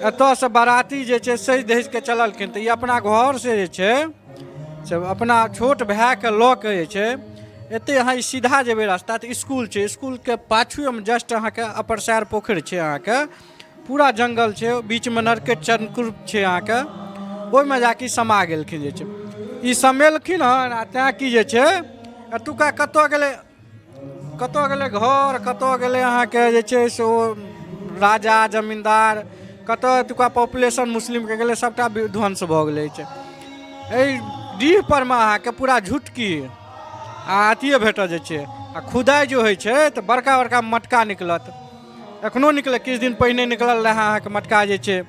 एतऽसँ बाराती जे छै सजि धजि कऽ चललखिन तऽ ई अपना घरसँ जे छै से अपना छोट भायके लऽ कऽ जे छै एतै अहाँ ई सीधा जेबै रास्ता तऽ इसकुल छै इसकुलके पाछुएमे जस्ट अहाँके अपर सायर पोखरि छै अहाँके पूरा जङ्गल छै बीचमे नरकट चनकुर छै अहाँके ओहिमे जाके समा गेलखिन जे छै ई समेलखिन हन आ तैँ की जे छै एतुका कतऽ गेलै कतऽ गेलै घर कतऽ गेलै अहाँके जे छै से ओ राजा जमीन्दार कतऽ एतुका पॉपुलेशन मुस्लिमके गेलै सभटा विध्वंस भऽ गेलै छै एहि डीह परमे अहाँके पूरा झुटकी आ अथिए भेटत जे छै आ खुदाइ जे होइ छै तऽ बड़का बड़का मटका निकलत एखनो निकलत किछु दिन पहिने निकलल रहए अहाँके मटका जे छै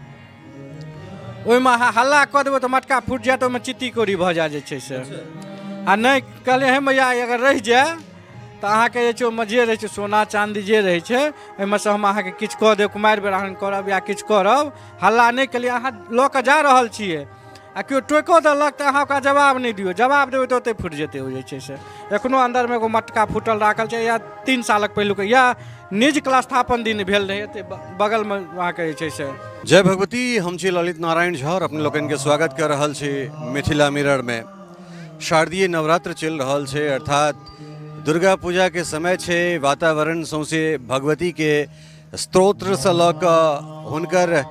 ओहिमे अहाँ हल्ला कऽ देबै तऽ मटका फूटि जायत ओहिमे चित्ती कौड़ी भऽ जायत जे छै से आ नहि कहलियै हे मैया अगर रहि जाय तऽ अहाँके जे छै ओहिमे जे रहै छै सोना चाँदी जे रहै छै ओहिमे सँ हम अहाँके किछु कऽ देब कुमारि ब्राह्मण करब या किछु करब हल्ला नहि केलियै अहाँ लऽ कऽ जा रहल छियै आ केओ टोकिओ देलक तऽ अहाँ ओकरा जवाब नहि दियौ जवाब देबै तऽ ओतहि फुटि जेतै ओ जे छै से एखनो अन्दरमे एगो मटका फूटल राखल छै या 3 सालक पहिलुक या निज कलस्थापन दिन भेल रहै एतहि बगलमे अहाँके जे छै से। जय भगवती, हम छी ललित नारायण झा और अपने लोकनि के स्वागत कर रहल छी मिथिला मिरर में। शारदीय नवरात्र चलि रहल छै, अर्थात दुर्गा पूजा के समय छै। वातावरण सौंसे भगवती के स्तोत्रसँ लऽ कऽ हुनकर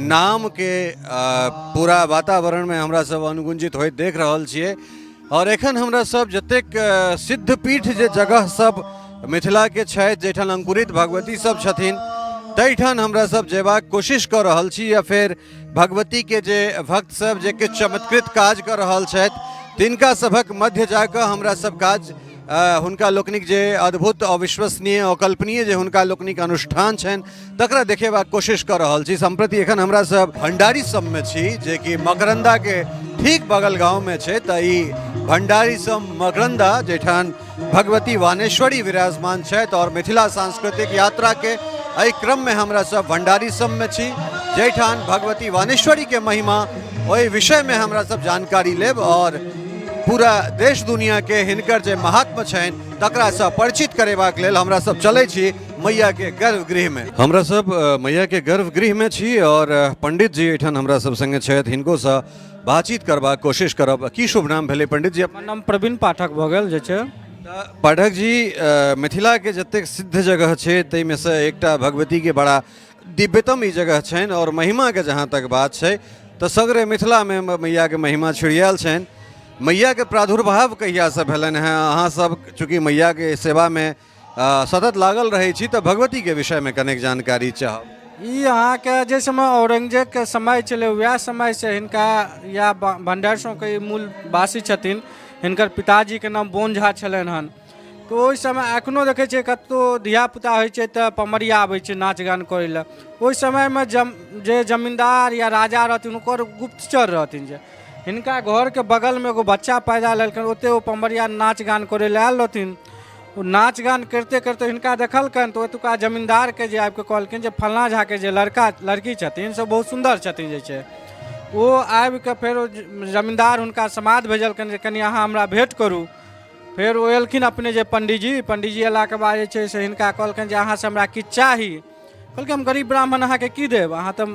नामके पूरा वातावरणमे हमरा सब अनुगुंजित होइत देख रहल छियै। आओर एखन हमरा सब जतेक सिद्धपीठ जे जगह सब मिथिलाके छथि, जाहिठाम अंकुरित भगवती सब छथिन, ताहिठाम हमरा सब जेबाक कोशिश कऽ रहल छी। या फेर भगवतीके जे भक्त सब जे किछु चमत्कृत काज कऽ रहल छथि, तिनका सभक मध्य जाकऽ हमरा सब काज हुनका लोकनिक जे अद्भुत, अविश्वसनीय, अकल्पनीय जे हुनका लोकनिक अनुष्ठान छनि, तकरा देखेबाक कोशिश कऽ रहल छी। सम्प्रति एखन हमरा सब भण्डारी सबमे छी, जेकि मकरन्दाके ठीक बगल गाँवमे छै। तऽ ई भण्डारी सब मकरन्दा, जाहिठाम भगवती वानेश्वरी विराजमान छथि, आओर मिथिला सांस्कृतिक यात्राके एहि क्रममे हमरा सब भण्डारी सबमे छी, जाहिठाम भगवती वानेश्वरीके महिमा, ओहि विषयमे हमरा सब जानकारी लेब आओर पूरा देश दुनियाके हिनकर जे महात्म छनि तकरासँ परिचित करेबाक लेल हमरा सब चलै छी मैयाके गर्भगृहमे। हमरा सब मैयाके गर्भगृहमे छी आओर पंडित जी एहिठाम हमरा सब संगे छथि, हिनकोसँ बातचीत करबाक कोशिश करब। की शुभ नाम भेलै पंडित जी? हमर नाम प्रवीण पाठक भऽ गेल जे छै। पाठक जी, मिथिलाके जतेक सिद्ध जगह छै ताहिमे सँ एकटा भगवतीके बड़ा दिव्यतम ई जगह छनि और महिमाके जहाँ तक बात छै तऽ सगरे मिथिलामे मैयाके महिमा छिड़ियायल छनि। मैयाके प्रादुर्भाव कहियासँ भेलनि हेँ? अहाँ सब चूँकि मैयाके सेवामे सतत लागल रहै छी तऽ भगवतीके विषयमे कनेक जानकारी चाहब। ई अहाँके जाहि समय औरंगजेबके समय छलै वएह समयसँ हिनका या भण्डारसँके ई मूल वासी छथिन। हिनकर पिताजीके नाम बोन झा छलनि हन। तऽ ओहि समय एखनो देखै छियै कतहु धियापुता होइ छै तऽ पमरिया आबै छै नाच गान करै लए। ओहि समयमे जे जमीन्दार या राजा रहथिन हुनकर गुप्तचर रहथिन, जे हिनका घरके बगलमे एगो बच्चा पैदा लेलकनि, ओतहि ओ पमरिया नाच गान करै लए आयल रहथिन। ओ नाच गान करिते करिते हिनका देखलकनि तऽ ओतुका जमीन्दारके जे आबिके कहलखिन जे फल्लाँ झाके जे लड़का लड़की छथिन से बहुत सुन्दर छथिन जे छै। ओ आबिके फेर ओ जमीन्दार हुनका समाद भेजलकनि जे कनि अहाँ हमरा भेँट करू। फेर ओ एलखिन अपने जे पंडीजी, पंडीजी अयलाके बाद जे छै से हिनका कहलखिन जे अहाँसँ हमरा किछु चाही। कहलकै हम गरीब ब्राह्मण अहाँके की देब, अहाँ तऽ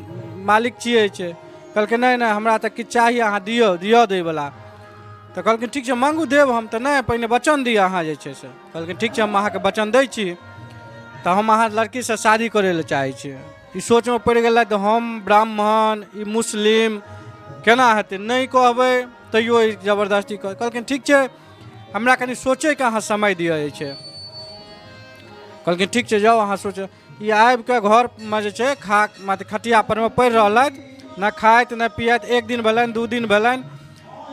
मालिक छियै छै। कहलकै नहि नहि हमरा तऽ किछु चाही, अहाँ दियौ, दिअ दैवला। तऽ कहलखिन ठीक छै माँगू देब हम। तऽ नहि, पहिने वचन दिअ अहाँ जे छै से। कहलखिन ठीक छै हम अहाँके वचन दै छी, तऽ हम अहाँ लड़कीसँ शादी करै लए चाहै छी। ई सोचमे पड़ि गेलै तऽ हम ब्राह्मण, ई मुस्लिम, केना हेतै? नहि कहबै तैयो ई जबरदस्ती कर। कहलखिन ठीक छै हमरा कनि सोचैके अहाँ समय दिअ जे छै। कहलखिन ठीक छै जाउ अहाँ सोचऽ। ई आबिकऽ घरमे जे छै खा मत खटिया परमे पड़ि रहलथि, नहि खाइत नहि पियैत। एक दिन भेलनि, 2 दिन भेलनि,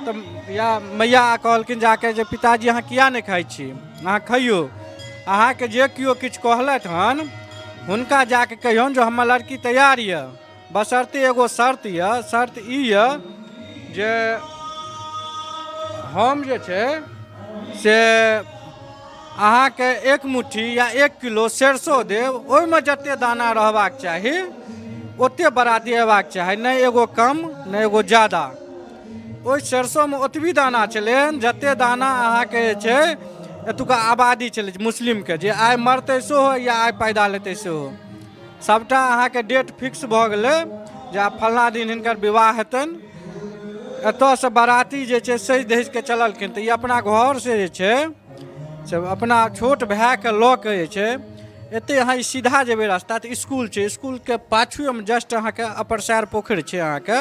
तऽ या मैया कहलखिन जाके जे पिताजी अहाँ किया नहि खाइ छी, अहाँ खइयौ। अहाँके जे केओ किछु कहलथि हन हुनका जाके कहियौन जे हमर लड़की तैयार यऽ, बशर्ते एगो शर्त यऽ। शर्त ई यऽ जे हम जे छै से अहाँके 1 मुट्ठी या 1 किलो सरिसो देब, ओहिमे जतेक दाना रहबाक चाही ओतेक बराती अयबाक चाही, नहि एगो कम नहि एगो जादा। ओहि सरिसोमे ओतबी दाना छलै जतेक दाना अहाँके जे छै एतुका आबादी छलै मुस्लिमके, जे आइ मरतै सेहो या आइ पैदा लेतै सेहो। सभटा अहाँके डेट फिक्स भऽ गेलै। जे आब फल्लाँ दिन हिनकर विवाह हेतनि। एतऽसँ बाराती जे छै सजि धजि कऽ चललखिन, तऽ ई अपना घरसँ जे छै से अपना छोट भायके लऽ कऽ जे छै एते अहाँ ई सीधा जेबै रास्ता तऽ इसकुल छै, इसकुलके पाछुएमे जस्ट अहाँके अपर सायर पोखरि छै, अहाँके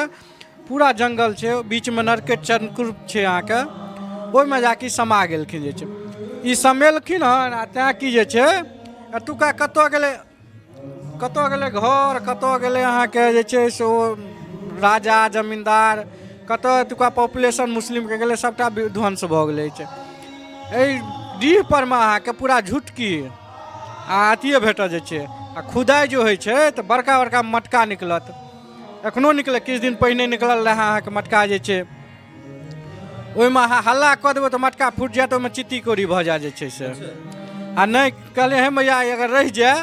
पूरा जङ्गल छै, बीचमे नरकट चरणकुप छै अहाँके, ओहिमे जाके ई समा गेलखिन जे छै। ई समेलखिन हन आ तैँ की जे छै एतुका कतऽ गेलै, कतऽ गेलै घर, कतऽ गेलै अहाँके जे छै से ओ राजा जमीन्दार, कतऽ एतुका पॉपुलेशन मुस्लिमके गेलै, सभटा विध्वंस भऽ गेलै छै। एहि डीह परमे अहाँके पूरा झुटकी आ अथिए भेटत जे छै। आ खुदाइ जे होइ छै तऽ बड़का बड़का मटका निकलत, एखनो निकलत, किछु दिन पहिने निकलल रहए अहाँके मटका जे छै, ओहिमे अहाँ हल्ला कऽ देबै तऽ मटका फूटि जायत, ओहिमे चित्ती कौड़ी भऽ जायत जे छै से। आ नहि कहलियै हे मैया अगर रहि जाय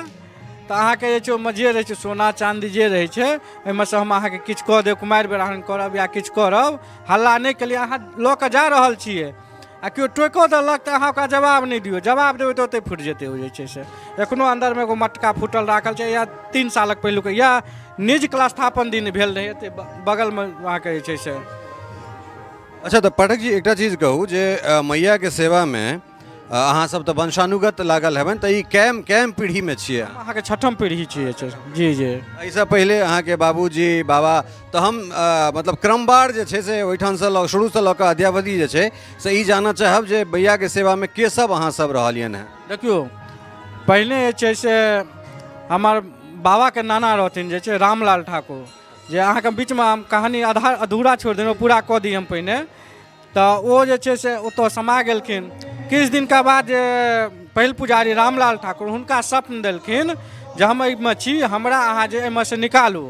तऽ अहाँके जे छै ओहिमे जे रहै छै सोना चाँदी जे रहै छै ओहिमे सँ हम अहाँके किछु कऽ देब, कुमारि ब्राह्मण करब या किछु करब। हल्ला नहि केलियै, अहाँ लऽ कऽ जा रहल छियै आ केओ टोकिओ देलक तऽ अहाँ ओकरा जवाब नहि दियौ, जवाब देबै तऽ ओतहि फूटि जेतै ओ जे छै से। एखनो अन्दरमे एगो मटका फूटल राखल छै, या 3 सालक पहिलुक या निज कलस्थापन दिन भेल रहै, एतहि बगलमे अहाँके जे छै से। अच्छा तऽ पाठक जी एकटा चीज कहू जे मैयाके सेवामे अहाँ सब तऽ वंशानुगत लागल हेबनि, तऽ ई कैम कैम पीढ़ीमे छियै? अहाँके छठम पीढ़ी छियै। जी जी। एहिसँ पहिले अहाँके बाबूजी बाबा, तऽ हम मतलब क्रमवार जे छै से ओहिठामसँ लऽ शुरूसँ लऽ कऽ अद्यावधि जे छै से ई जानऽ चाहब जे मैयाके सेवामे के सब अहाँ सब रहलियनि हेँ? देखियौ पहिने जे छै से हमर बाबाके नाना रहथिन जे छै रामलाल ठाकुर, जे अहाँके बीचमे हम कहानी आधा अधूरा छोड़ि देलहुँ, पूरा कऽ दी हम पहिने। तऽ ओ जे छै से ओतऽ समा गेलखिन। किछु दिनका बाद जे पहिल पुजारी रामलाल ठाकुर हुनका स्वप्न देलखिन जे हम एहिमे छी, हमरा अहाँ जे एहिमे से निकालू।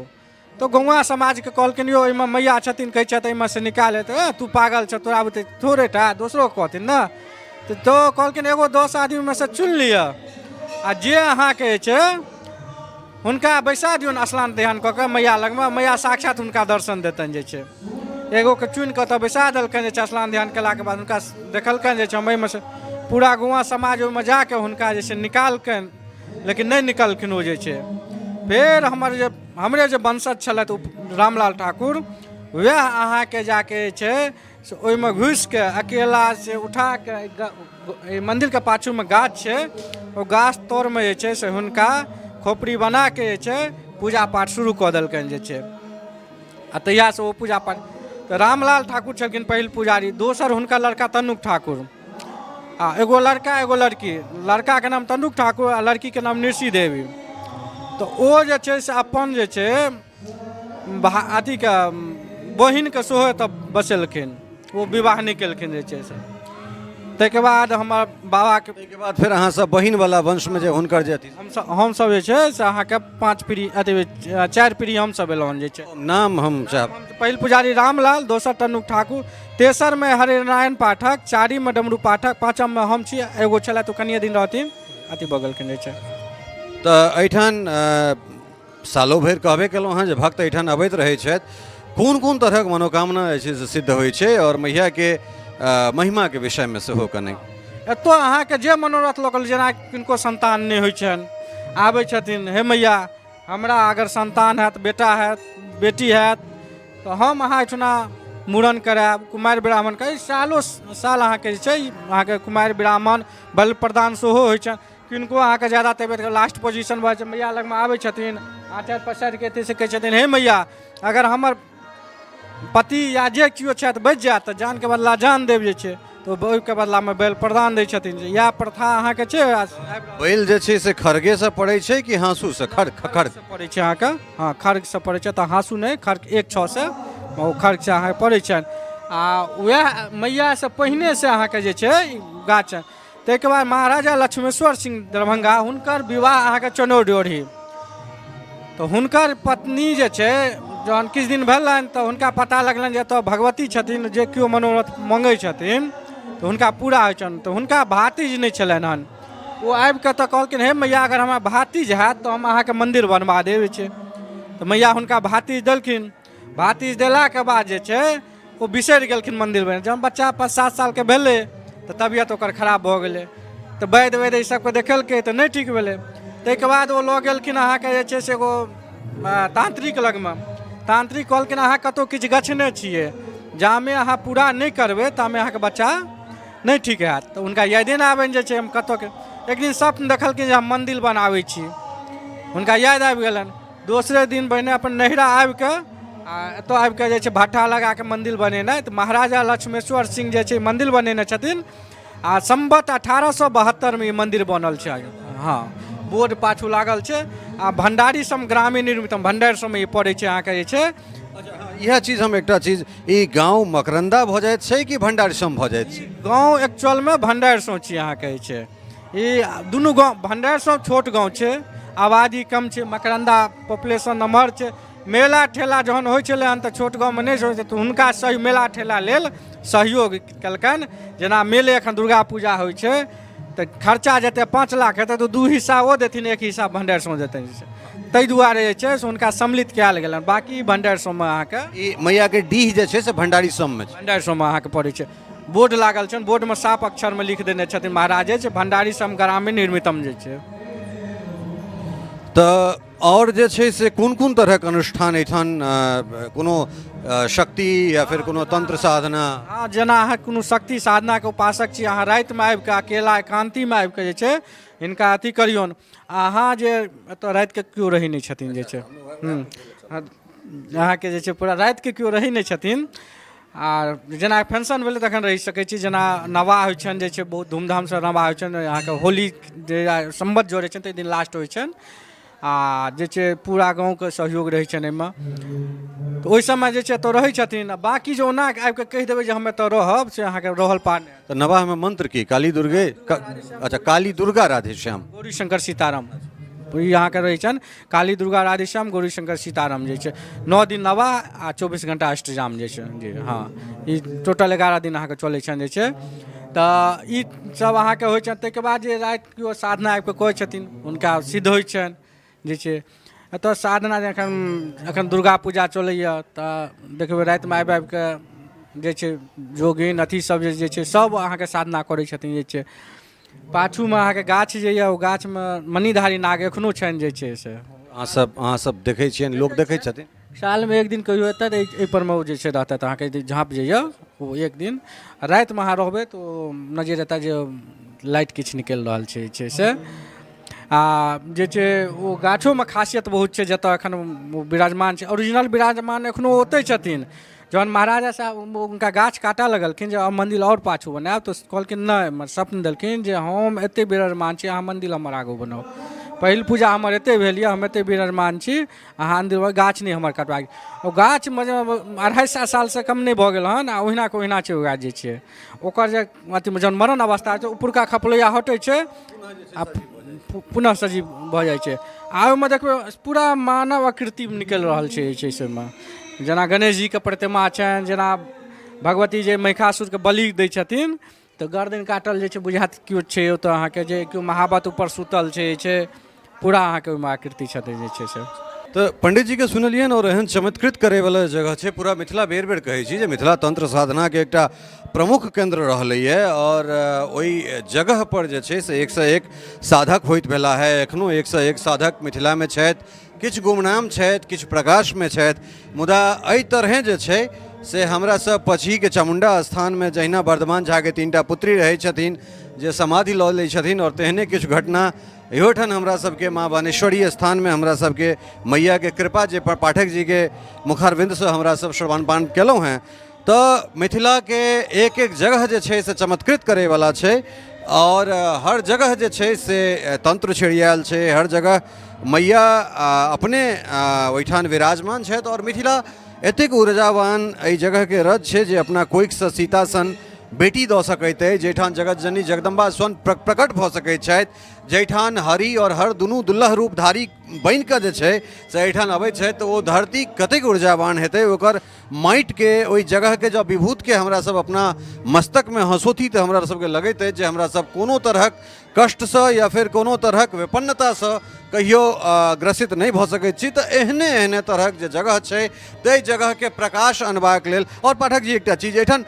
तऽ गौआँ समाजके कहलखिन यौ एहिमे मैया छथिन, कहै छथि एहिमे से निकालै, तऽ तू पागल छह, तोरा बुते थोड़े टा दोसरो कहथिन ने। तऽ कहलखिन एगो 10 आदमीमे से चुनि लिअ आ जे अहाँके जे छै हुनका बैसा दियौन स्नान ध्यान कऽ कऽ मैया लगमे, मैया साक्षात हुनका दर्शन देतनि जे छै। एगोके चुनि कऽ तऽ बैसा देलकनि जे छै, स्नान ध्यान केलाके बाद हुनका देखलकनि जे छै हम एहिमे से पूरा गौआँ समाज ओहिमे जाके हुनका जे छै निकालकनि, लेकिन नहि निकलखिन ओ जे छै। फेर हमर जे हमरे जे वंशज छलथि ओ रामलाल ठाकुर, वएह अहाँके जाके जे छै से ओहिमे घुसिके अकेला से उठाके एहि मन्दिरके पाछूमे गाछ छै, ओ गाछ तरमे जे छै से हुनका खोपड़ी बनाके जे छै पूजा पाठ शुरू कऽ देलकनि जे छै। आ तहियासँ ओ पूजा पाठ। तऽ रामलाल ठाकुर छलखिन पहिल पुजारी, दोसर हुनकर लड़का तनुक ठाकुर, आ एगो लड़का एगो लड़की, लड़काके नाम तनुक ठाकुर आ लड़कीके नाम निशी देवी। तऽ ओ जे छै से अपन जे छै अथीके बहिनके सेहो एतऽ बसेलखिन, ओ विवाह नहि केलखिन जे छै से। ताहिके बाद हमर बाबाके ताहिके बाद फेर अहाँ सब बहिनवला वंशमे जे हुनकर जे अथी हमसब जे छै से अहाँके 5 पीढ़ी अथी 4 पीढ़ी हमसब एलहुँ हन जे छै। नाम हम चाहब। पहिल पुजारी रामलाल, दोसर तनुक ठाकुर, तेसरमे हरिनारायण पाठक, चारिममे डमरू पाठक, पाँचममे हम छी, एगो छलथि ओ कनिए दिन रहथिन अथी भऽ गेलखिन जे छै। तऽ एहिठाम सालो भरि कहबे केलहुँ हँ जे भक्त एहिठाम अबैत रहै छथि, कोन कोन तरहक मनोकामना जे छै से सिद्ध होइ छै आओर मैयाके महिमाके विषयमे सेहो कने। एतऽ अहाँके जे मनोरथ लऽ कऽ, जेना किनको संतान नहि होइ छनि, आबै छथिन हे मैया हमरा अगर संतान हैत, बेटा हैत, बेटी हैत, तऽ हम अहाँ एहिठुना मूड़न करायब, कुमारि ब्राह्मण के सालो साल अहाँके जे छै अहाँके कुमारि ब्राह्मण बलि प्रदान सेहो होइ छनि। किनको अहाँके ज्यादा तबियत लास्ट पोजिशन भऽ जाइ छै, मैया लगमे आबै छथिन, आँचर पसारि कऽ एतयसँ कहै छथिन हे मैया अगर हमर पति या जे केओ छथि बचि जायत तऽ जानके बदला जान देब जे छै, तऽ ओहिके बदलामे बलि प्रदान दै छथिन। जे इएह प्रथा अहाँके छै। बैल जे छै से खड़गेसँ पड़ै छै कि हाँसूसँ? खड़ खड़ पड़ै छै अहाँके, हँ खड़गसँ पड़ै छै, तऽ हाँसू नहि, खड़ग एक छओसँ ओ खड़गसँ अहाँके पड़ै छनि। आ उएह मैयासँ पहिनेसँ अहाँके जे छै गाछ। ताहिके बाद महाराजा लक्ष्मेश्वर सिंह दरभंगा, हुनकर विवाह अहाँके चनौड्योढ़ी, तऽ हुनकर पत्नी जे छै जहन किछु दिन भेलनि तऽ हुनका पता लगलनि जे एतऽ भगवती छथिन, जे केओ मनोरथ मङ्गै छथिन तऽ हुनका पूरा होइ छनि। तऽ हुनका भातिज नहि छलनि हन, ओ आबिकऽ तऽ कहलखिन हे मैया अगर हमरा भातिज हैत तऽ हम अहाँके मन्दिर बनबा देब छै। तऽ मैया हुनका भातिज देलखिन। भातिज देलाके बाद जे छै ओ बिसरि गेलखिन मन्दिर बने। जहन बच्चा 5-7 सालके भेलै तऽ तबियत ओकर खराब भऽ गेलै, तऽ वैद्य वैद्य ई सबके देखेलकै तऽ नहि ठीक भेलै। ताहिके बाद ओ लऽ गेलखिन अहाँके जे छै से एगो तांत्रिक लगमे। तांत्रिक कहलखिन अहाँ कतहु किछु गछने छियै, जामे अहाँ पूरा नहि करबै तामे अहाँके बच्चा नहि ठीक हैत। तऽ हुनका यादे नहि आबनि जे छै हम कतऽके। एक दिन स्वप्न देखलखिन जे हम मन्दिर बनाबै छी, हुनका याद आबि गेलनि। दोसरे दिन पहिने अपन नैहरा आबिकऽ आ एतऽ आबिकऽ जे छै भट्ठा लगाकऽ मन्दिर बनेनाइ। तऽ महाराजा लक्ष्मेश्वर सिंह जे छै मन्दिर बनेने छथिन आ सम्वत 1872मे ई मन्दिर बनल छै। हँ, बोर्ड पाछू लागल छै आ भण्डारी सम ग्रामीण निर्मित भण्डार सबमे ई पड़ै छै अहाँके जे छै। इएह चीज हम एकटा चीज, ई गाँव मकरन्दा भऽ जाइत छै कि भण्डारी सम भऽ जाइत छै? गाँव एक्चुअलमे भण्डार सम छी अहाँके जे छै। ई दुनू गाँव, भण्डार सम छोट गाँव छै, आबादी कम छै, मकरन्दा पॉपुलेशन नमहर छै। मेला ठेला जहन होइ छलै हन तऽ छोट गाँवमे नहि होइ छै, तऽ हुनका सही मेला ठेला लेल सहयोग केलकनि। जेना मेले एखन दुर्गा पूजा होइ छै तऽ खर्चा जते 5 लाख हेतै तऽ 2 हिस्सा ओ देथिन, 1 हिस्सा भण्डार सम देथिन। ताहि दुआरे जे छै से हुनका सम्मिलित कयल गेलनि। बाँकी भण्डार सममे अहाँके ई मैयाके डीह जे छै से भण्डारी सममे छै। भण्डार सममे अहाँके पड़ै छै। बोर्ड लागल छनि, बोर्डमे साफ अक्षरमे लिख देने छथिन महाराजे जे भण्डारी सम ग्रामीण निर्मितम जे छै। तऽ आओर जे छै से कोन कोन तरहक अनुष्ठान एहिठाम, कोनो शक्ति या फिर कोनो तंत्र साधना? हँ, जेना अहाँ कोनो शक्ति साधनाके उपासक छी, अहाँ रातिमे आबिकऽ अकेला एकान्तीमे आबिकऽ जे छै हिनका अथी करियौन। अहाँ जे एतऽ रातिके केओ रहै नहि छथिन जे छै, अहाँके जे छै पूरा रातिके केओ रहै नहि छथिन। आ जेना फंक्शन भेलै तखन रहि सकै छी। जेना नवाह होइ छनि जे छै, बहुत धूमधामसँ नवाह होइ छनि अहाँके। होली जे सम्बत जोड़ै छनि ताहि दिन लास्ट होइ छनि आ जे छै पूरा गाँवके सहयोग रहै छनि एहिमे। तऽ ओहि सबमे जे छै एतऽ रहै छथिन। आ बाँकी जे ओना आबिकऽ कहि देबै जे हम एतऽ रहब, से अहाँके रहल पार नहि। तऽ नवाहमे मंत्र की? काली दुर्गे, अच्छा, काली दुर्गा राधेश्याम, गौरी शंकर सीताराम, ई अहाँके रहै छनि। काली दुर्गा राधेश्याम गौरी शंकर सीताराम जे छै 9 दिन नवाह आ 24 घंटा अष्टजाम जे छै। जी हँ, ई टोटल 11 दिन अहाँके चलै छनि जे छै। तऽ ई सब अहाँके होइ छनि। ताहिके बाद जे राति केओ साधना आबिकऽ करै छथिन हुनका सिद्ध होइ छनि जे छै। एतऽ साधना जे एखन एखन दुर्गा पूजा चलैए तऽ देखबै रातिमे आबि आबिकऽ जे छै जोगिन अथी सब जे छै सब अहाँके साधना करै छथिन जे छै। पाछूमे अहाँके गाछ जे यऽ ओ गाछमे मणिधारी नाग एखनो छनि जे छै से। अहाँ सब देखै छियनि, लोक देखै छथिन? सालमे एक दिन कहियो एतै तऽ एहि परमे ओ जे छै रहतै। तऽ अहाँके जे झाँप जे यऽ ओ एक दिन रातिमे अहाँ रहबै तऽ ओ नजरि एतै जे लाइट किछु निकलि रहल छै जे छै से। आ जे छै ओ गाछोमे खासियत बहुत छै जतऽ एखन ओ विराजमान छै। ओरिजिनल विराजमान एखनो ओतहि छथिन। जहन महाराजा साहब हुनका गाछ काटऽ लगलखिन जे अब मन्दिर आओर पाछू बनायब, तऽ कहलखिन नहि, स्वप्न देलखिन जे हम एतहि विराजमान छी, अहाँ मन्दिर हमर आगू बनाउ। पहिल पूजा हमर एतहि भेल यऽ, हम एतहि विराजमान छी, अहाँ मन्दिर गाछ नहि हमर कटबाक। ओ गाछमे जे 250 सालसँ कम नहि भऽ गेल हन आ ओहिनाके ओहिना छै ओ गाछ जे छै। ओकर जे अथी जहन मरण अवस्था छै, उपरका खपलैया हटै छै आ पुनः सजीव भऽ जाइ छै। आ ओहिमे देखबै पूरा मानव आकृति निकलि रहल छै जे छै से ओहिमे। जेना गणेश जीके प्रतिमा छनि, जेना भगवती जे महिषासुरके बलि दै छथिन तऽ गर्दन काटल जे छै बुझायत केओ छै ओतऽ अहाँके जे केओ महावत ऊपर सुतल छै जे छै, पूरा अहाँके ओहिमे आकृति छथिन जे छै से। तऽ पंडितजीके सुनलियनि आओर एहन चमत्कृत करैवला जगह छै। पूरा मिथिला बेर बेर कहै छी जे मिथिला तंत्र साधनाके एकटा प्रमुख केन्द्र रहलैए आओर ओहि जगहपर जे छै से एकसँ एक साधक होइत भेला है। एखनो एकसँ एक साधक मिथिलामे छथि, किछु गुमनाम छथि, किछु प्रकाशमे छथि, मुदा एहि तरहेँ जे छै से हमरा सब पचहीके चामुण्डा स्थानमे जहिना वर्धमान झाके 3टा पुत्री रहै छथिन जे समाधि लऽ लै छथिन, आओर तेहने किछु घटना इहोठाम हमरा सबके माँ बानेश्वरी स्थानमे हमरा सबके मैयाके कृपा जे पाठक जीके मुखारविन्दसँ हमरा सब श्रवण पान केलहुँ हेँ। तऽ मिथिलाके एक एक जगह जे छै से चमत्कृत करैवला छै आओर हर जगह जे छै से तन्त्र छिड़ियायल छै, हर जगह मैया अपने ओहिठाम विराजमान छथि। आओर मिथिला एतेक ऊर्जावान एहि जगहके रज छै जे अपना कोखिसँ सीता सन बेटी दऽ सकैत अछि, जाहिठाम जगत जननी जगदम्बा स्वयं प्रकट भऽ सकैत छथि, जाहिठाम हरि आओर हर दुनू दुल्लह रूपधारी बनिकऽ जे छै से एहिठाम अबैत छथि। तऽ ओ धरती कतेक ऊर्जावान हेतै, ओकर माटिके ओहि जगहके जँ विभूतके हमरा सब अपना मस्तकमे हँसोथी तऽ हमरा सबके लगैत अछि जे हमरा सब कोनो तरहक कष्टसँ या फेर कोनो तरहक विपन्नतासँ कहियो ग्रसित नहि भऽ सकैत छी। तऽ एहने एहने तरहक जे जगह छै ताहि जगहके प्रकाश अनबाक लेल। आओर पाठक जी, एकटा चीज, एहिठाम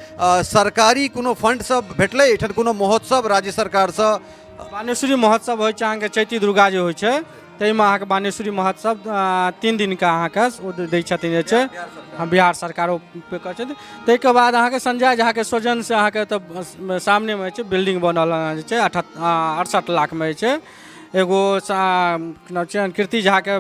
सरकारी कोनो फंड सब भेटलै एहिठाम कोनो महोत्सव राज्य सरकारसँ? बानेश्वरी महोत्सव होइ छै अहाँके, चैती दुर्गा जे होइ छै ताहिमे अहाँके बानेश्वरी महोत्सव 3 दिनका अहाँके ओ दै छथिन जे छै। हँ, बिहार सरकार ओ पे करै छथिन। ताहिके बाद अहाँके संजय झाके सौजन्यसँ अहाँके तऽ सामनेमे जे छै बिल्डिंग बनल जे छै 68 लाखमे जे छै। एगो की नाम छै, कीर्ति झाके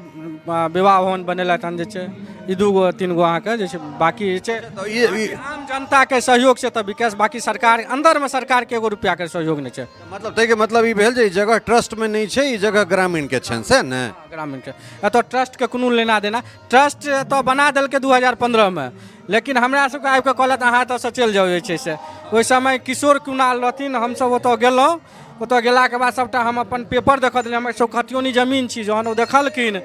विवाह भवन बनेलथि हन जे छै। ई 2 गो 3 गो अहाँके जे छै। बाकी जे छै तऽ ई आम जनताके सहयोगसँ तऽ विकास, बाकी सरकार अन्दरमे सरकारके एगो रुपैआके सहयोग नहि छै। मतलब ताहिके मतलब ई भेल जे ई जगह ट्रस्टमे नहि छै, ई जगह ग्रामीणके छनि, सएह ने? ग्रामीणके, एतऽ ट्रस्टके कोनो लेना देना। ट्रस्ट एतऽ बना देलकै 2015मे, लेकिन हमरा सबके आबिकऽ कहलथि अहाँ एतऽसँ चलि जाउ जे छै से। ओहि समय किशोर कुणाल रहथिन। हमसब ओतऽ गेलहुँ। ओतऽ गेलाके बाद सबटा हम अपन पेपर देखऽ देलियै, हमर सब खतियौनी जमीन छी। जहन ओ देखलखिन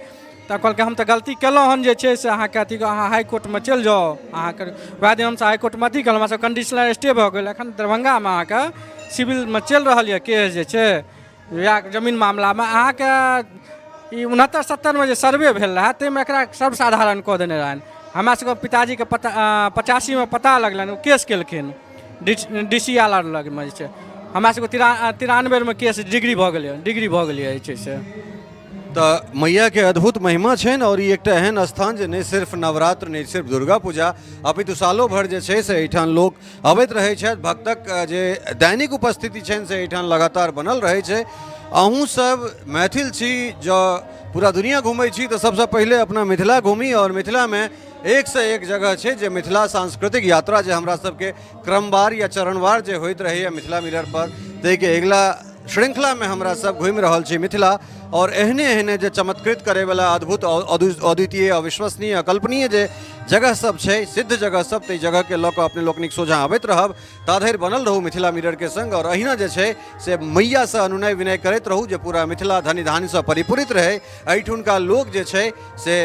तऽ कहलकै हम तऽ गलती केलहुँ हन जे छै से अहाँके अथी, अहाँ हाई कोर्टमे चलि जाउ। अहाँके वएह दिन हमसब हाई कोर्टमे अथी केलहुँ, हमरा सब कंडीशनल स्टे भऽ गेल। एखन दरभंगामे अहाँके सिविलमे चलि रहल यऽ केस जे छै वएह जमीन मामलामे। अहाँके ई 69-70मे जे सर्वे भेल रहए ताहिमे एकरा सर्वसाधारण कऽ देने रहनि। हमरा सबके पिताजीके पता 85मे पता लगलनि, ओ केस केलखिन डी सी आर आर लगमे जे छै। हमरा सबके 93मे केस डिग्री भऽ गेलै, डिग्री भऽ गेलै जे छै से। तऽ मैयाके अद्भुत महिमा छनि और ई एकटा एहन स्थान जे नहि सिर्फ नवरात्र, नहि सिर्फ दुर्गा पूजा, अपितु सालो भरि जे छै से एहिठाम लोक अबैत रहै छथि। भक्तक जे दैनिक उपस्थिति छनि से एहिठाम लगातार बनल रहै छै। अहूँ सब मैथिल छी, जँ पूरा दुनिया घुमै छी तऽ सबसँ पहिले अपना मिथिला घूमी और मिथिलामे एकसँ एक जगह छै जे मिथिला सांस्कृतिक यात्रा जे हमरा सबके क्रमवार या चरणवार जे होइत रहैए मिथिला मिरर पर, ताहिके अगिला श्रृंखलामे हमरा सब घुमि रहल छी मिथिला और एहने एहने जे चमत्कृत करैवला अद्भुत, अद्वितीय, अविश्वसनीय, अकल्पनीय जे जगह सब छै, सिद्ध जगह सब, ताहि जगहके लऽ कऽ अपने लोकनिक सोझाँ अबैत रहब। ताधरि बनल रहू मिथिला मिररके संग और अहिना जे छै से मैयासँ अनुनय विनय करैत रहू जे पूरा मिथिला धन धान्यसँ परिपूरित रहै, एहिठुनका लोक जे छै से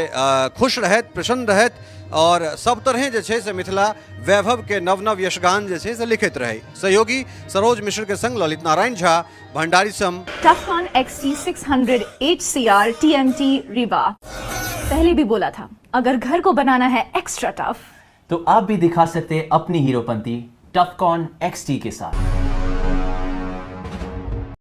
खुश रहथि, प्रसन्न रहथि और सब तरहे जे छै से मिथिला वैभव के नव नव यशगान जे छै से लिखैत रहै। सहयोगी सरोज मिश्र के संग Lalit Narayan Jha, भंडारीसम। Tufcon XT600 HCR TMT Rewa। पहले भी बोला था, अगर घर को बनाना है एक्स्ट्रा टफ तो आप भी दिखा सकते हैं अपनी हीरोपंती टफकॉन XT के साथ।